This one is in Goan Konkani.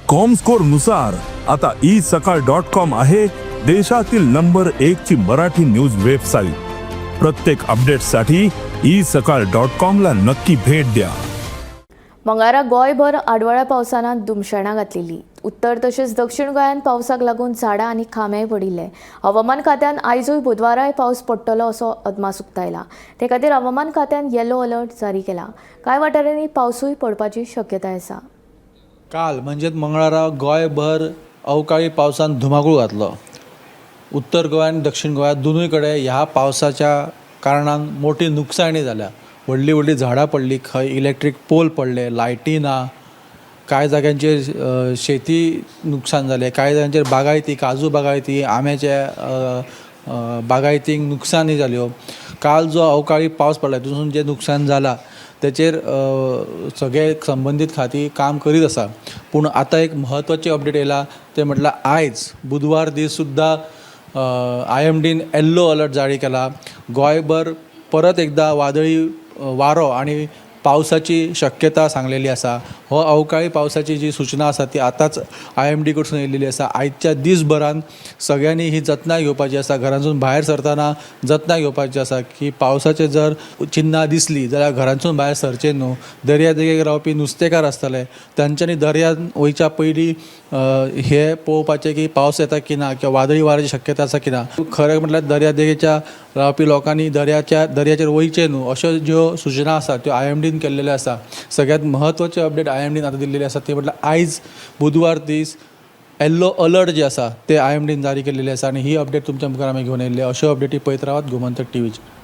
कॉमस्कोर नुसार आता ई सकाळ डॉट कॉम आहे देशातील नंबर एक ची मराठी न्यूज वेबसाईट. प्रत्येक अपडेटसाठी ई सकाळ डॉट कॉम ला नक्की भेट द्या. मंगळारा गोंयभर आडवाळ्या पावसानं धुमशेणां घातलेली. उत्तर तशेंच दक्षिण गोंयांत पावसाक लागून झाडां आनी खांबेय पडिल्ले. हवामान खात्यान आयजूय बुधवाराय पावस पडटलो असो अदमास उक्तायला. ते खातीर हवामान खात्यान येलो अलर्ट जारी केला. कांय वाठारांनी पावसूय पडपाची शक्यताय आसा. काल म्हणजेच मंगळारा गोंयभर अवकाळी पावसान धुमाकूळ घातलो. उत्तर गोंय आनी दक्षिण गोंयांत दोनूय कडेन ह्या पावसाच्या कारणान मोठी नुकसाणी जाल्या. व्हडलीं व्हडलीं झाडां पडलीं, खंय इलेक्ट्रीक पोल पडले, लायटी ना. कांय जाग्यांचेर शेती नुकसान जालें, कांय जाग्यांचेर बागायती, काजू बागायती, आंब्याच्या बागायतींक नुकसानी जाल्यो. काल जो अवकाळी पावस पडला तितून जें नुकसान जालां तेचेर सगळे संबंदीत खातीं काम करीत आसा. पूण आतां एक म्हत्वाची अपडेट येयला, तें म्हटल्यार आयज बुधवार दीस सुद्दां आयएमडीन येल्लो अलर्ट जारी केला. गोंयभर परत एकदां वादळी वारो आनी पावसाची शक्यता सांगलेली आसा. हो अवकाळी पावसाची जी सुचना आसा ती आतांच आयएमडी कडसून येयलेली आसा. आयच्या दीसभरान सगळ्यांनी ही जतनाय घेवपाची आसा. घरांतसून भायर सरतना जतनाय घेवपाची आसा की पावसाचे जर चिन्नां दिसली जाल्यार घरांतसून भायर सरचें न्हू. दर्या देगेक रावपी नुस्तेकार आसतले, तांच्यांनी दर्यांत वयच्या पयलीं हें पळोवपाचें की पावस येता की ना किंवा वादळी वाऱ्याची शक्यता आसा की ना. खरें म्हटल्यार दर्या देगेच्या रावपी लोकांनी दर्याचेर वयचें न्हू अश्यो ज्यो सुचना आसा त्यो आयएमडीन केल्लेल्यो आसा. सगळ्यांत म्हत्वाची अपडेट आयएमडीन आतां दिल्लेली आसा ती म्हटल्यार आयज बुधवार दीस येल्लो अलर्ट जे आसा ते आयएमडीन जारी केल्लेली आसा आनी ही अपडेट तुमच्या मुखार आमी घेवन येयल्ले. अश्यो अपडेटी पळयत रावात गोमंतक टिवीचेर.